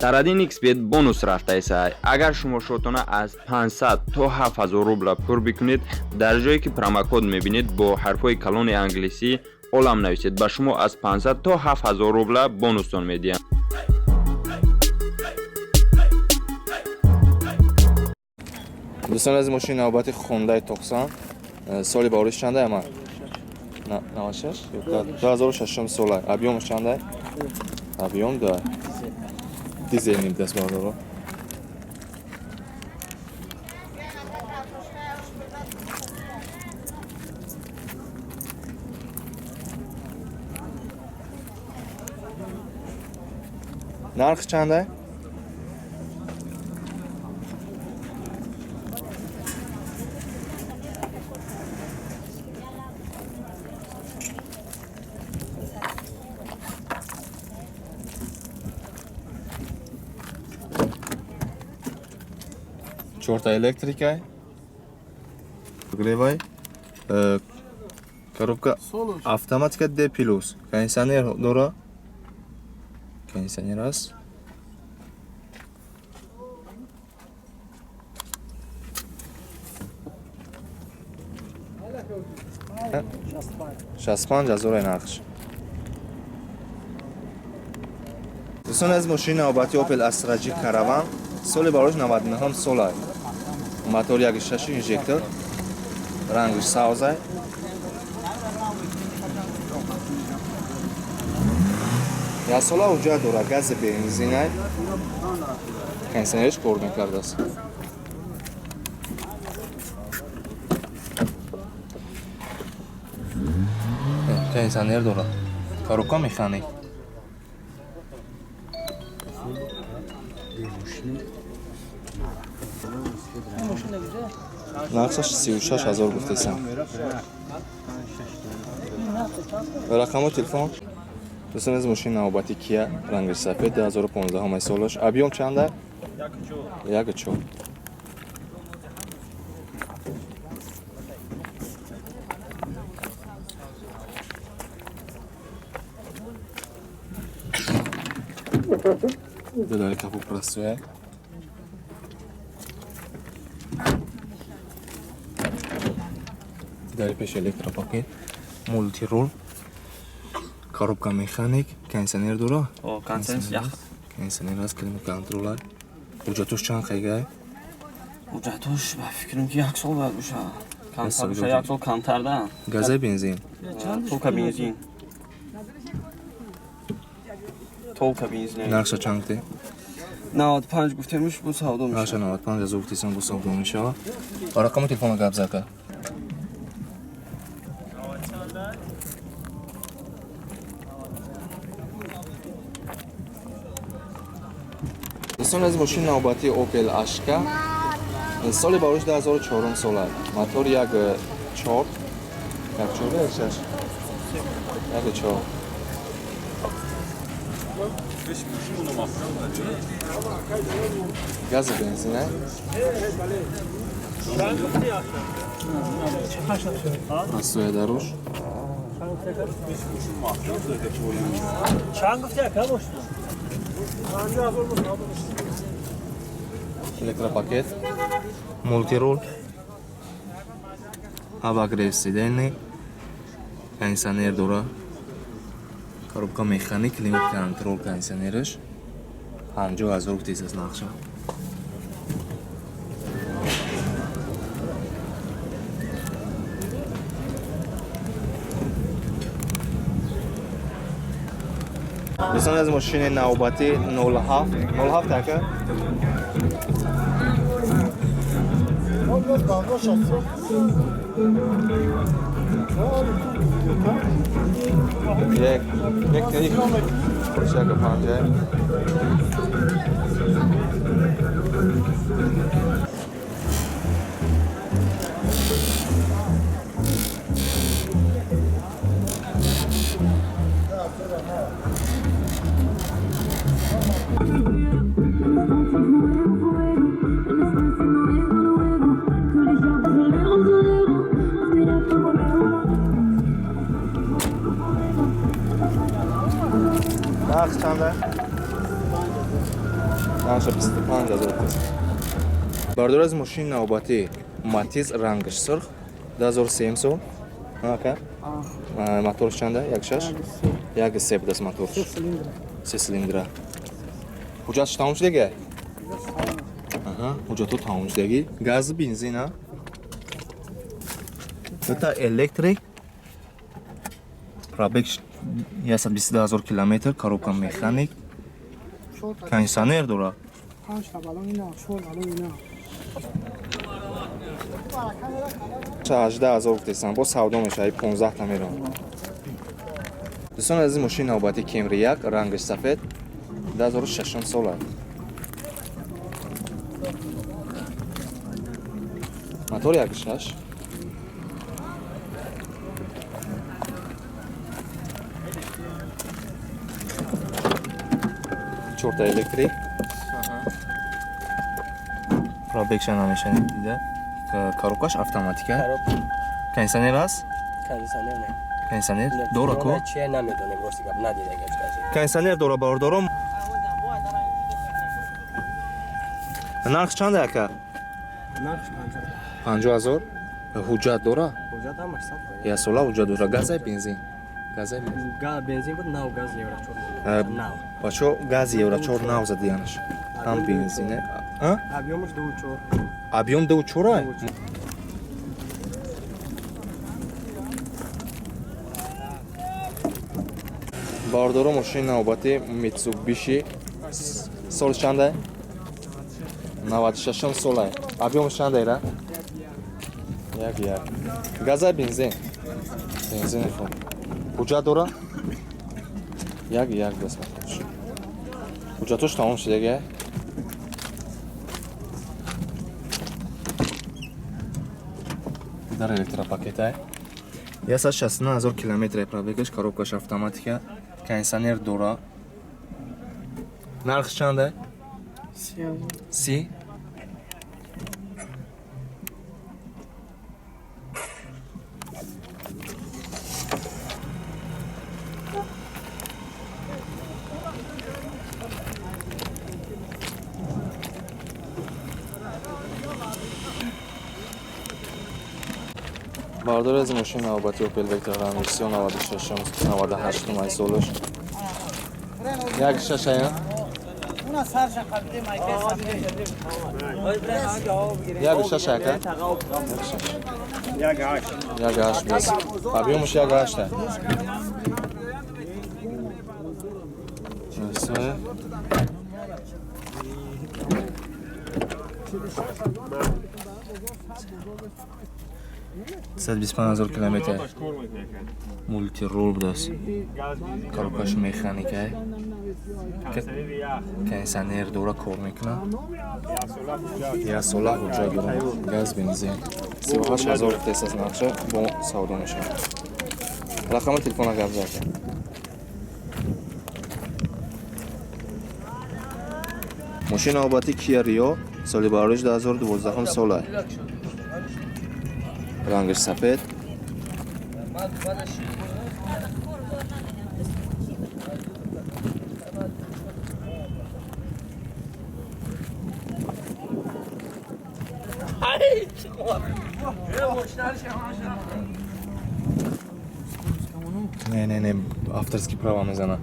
Дар 1xBet бонус рафтаеса. Агар шумо шотона аз 500 то 7000 рубла пур бикунед, дар ҷое ки промокод мебинед, бо ҳарфҳои калони англисӣ олам нависед, ба шумо аз 500 то 7000 рубла бонустон медиҳанд. Дӯстон аз мошини навбати Хундай Тоқсан, соли баҳориш чандай ама? 96? 2006 сола. Объёмаш чандай? Объём да. Дизел даст бардоро. Нарх чандай? Чорта электрикай, гревай, коробка автоматика D плюс, кондиционер дора, кондиционер аст. 65 000 нархш. Дӯстон аз мошини навбати Opel Astra G Caravan, соли барош 99 сола, мотор 1.6 инжектор, рангаш савзай. Як сола ҳуҷҷат дорад, гази бензинай, кондиционериш кор мекардааст. Кондиционер дорад, коробка механик. Нархаш 36 000 гуфтесам. Рақамо телефон. Дӯстон аз мошини навбати Кия, рангаш сафед, 2015 солаш. Объём чанда? 1.4. Додари капот простой. Дари пеш электропакет, мултирол, коробка механик, кондиционер дора? О, кондиционер ях. Кондиционер аст, климат контрол. Ҳуҷҷатош чанд қайгай? Ҳуҷҷатош ба фикрам ки як сол бояд боша. Камтар боша, як сол камтар да. Газай бензин? Толка бензин. Толка бензин. Нархша чанд гуфтӣ? 95 гуфтемш, бу савдо мешавад. Нархша 95 ҳазор гуфтесам, бу савдо мешавад. Рақами телефона гап зака. Дӯстон аз мошини навбати Opel Ashka, соли барош 2004 сола, мотор 1.4, 1.4, 1.6, 1.4. Гази бензин, простой даруш. Электропакет, мултирул, обогрев сидений, кондиционер дора, коробка механик, климат контрол, кондиционераш. 50 000 гуфтесаст нақша. Дӯстон аз мошини навбати 07, 07 ака? Як, як, як, як, панҷа. Нарх чанда? Нархша 25 ҳазор гуфтесан. Бардор аз мошини навбатӣ Матиз, рангаш сурх, 2003 сол. Ака? Моторш чанда? 1.6? 1.3 будааст моторш. Се силиндра. Ҳуҷҷатш тамом шудагӣ? Аҳа, ҳуҷҷатҳо тамом шудагӣ. Газ, бензин, а? Дута электрик. Пробег 122 ҳазор километр, коробка механик. Кондиционер дора. 5 баллон ина, 4 баллон ина. 18 ҳазор гуфтесан, бо савдо мешавад, 15 та меравад. Дӯстони азиз, мошини навбатӣ Camry 1, рангаш сафед, 2006 сол аст. Мотор 1.6. Чорта электрик. Пробегша намешавад дида. Коробкаш автоматика. Кондиционер аст? Кондиционер не. Кондиционер дора ку? Чия намедонем, рости гап надида гап. Кондиционер дора бародаром. Нарх чанд ака? Нарх 50 ҳазор. Ҳуҷҷат дора? 50. Ҳуҷҷат ҳамаш сад. Як сола ҳуҷҷат дора. Газай бензин? Газай бензин. Бензин буд, нав газ евро 4. Нав. Бачо газ евро 4 нав задиянаш. Ҳам бензине. А? Объёмаш 2.4. Объём 2.4 ай? Бардоро мошини навбати Mitsubishi, сол чандай? 96 солай. Объёмаш чандай ра? Як як. Газай бензин? Бензини хуб. Ҳуҷҷат дора? Як як даст моторш. Ҳуҷҷатош тамом шудагӣ? Дар электропакетай. 169 ҳазор километр пробегаш, коробкаш автоматика, кондиционер дора. Нархш чанда? 30. Бардор аз мошини навбати Opel Vectra ранги сиёҳ, 96 98 май солаш. 1.6 ая? 1.6 ака? 1.6. 1.8 бес. Объёмаш 1.8 та. Все. 125 ҳазор километр. Мултирол будааст. Коробкаш механика. Кондиционер дора, кор мекунад. Як сола ҳуҷҷат дора. Газ, бензин. 38 ҳазор тест аст нақша, бо савдо мешавад. Рақами телефона гап зад. Мошини навбати Kia Rio, соли барориш 2012 сола. Рангаш сафед. Не, не, не, авторский права мезана.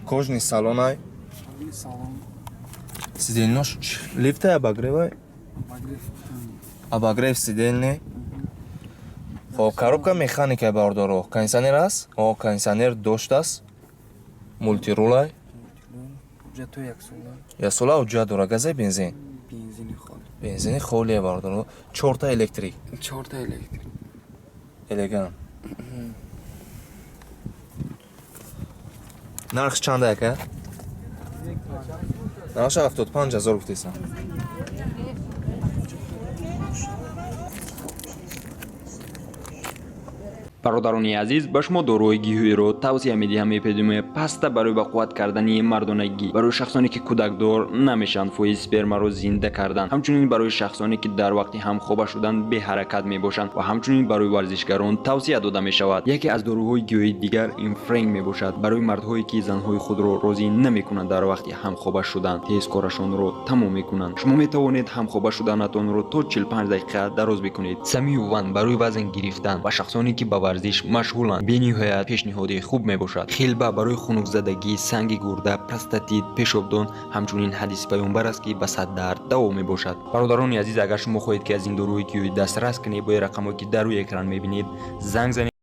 Кожный салонай. Сидельнош лифтай обогревай? Обогрев сидельный. Хоб, коробка механика бардоро. Кондиционер аст? О, кондиционер доштааст. Мултирулай. Ҳуҷҷатҳо як сола. Як сола ҳуҷҷат дора. Газай бензин? Бензини холи. Бензини холие бардоро. Чорта электрик. Чорта электрик. Элегант. Нархш чанда ака? Нархш 75 ҳазор гуфтесам. Бародарони азиз, ба шумо доруҳои гиёҳиро тавсия медиҳам. Эпидемия паста барои ба қувват кардани мардонагӣ, барои шахсоне, ки кӯдакдор намешаванд, фоизи спермаро зинда кардан, ҳамчунин барои шахсоне, ки дар вақти ҳамхоба шудан беҳаракат мебошанд, ва ҳамчунин барои варзишгарон тавсия дода мешавад. Яке аз доруҳои гиёҳии дигар ин френг мебошад, барои мардҳое, ки занҳои худро розӣ намекунанд, дар вақти ҳамхоба шудан тез корашонро тамом мекунанд. Шумо метавонед ҳамхоба шуданатонро то 45 дақиқа дароз бикунед. Самиюван барои вазн гирифтан ва шахсоне, ки ба варзиш машғуланд, бениҳоят пешниҳоди хуб мебошад. Хилба барои хунукзадагӣ, санги гурда, простатит, пешобдон. Ҳамчунин ҳадиси паёмбар аст, ки ба сад дард даво мебошад. Бародарони азиз, агар шумо хоҳед, ки аз ин доруҳои гиёҳӣ дастрас кунед, бояд рақамҳое, ки дар рӯи экран мебинед, занг занед.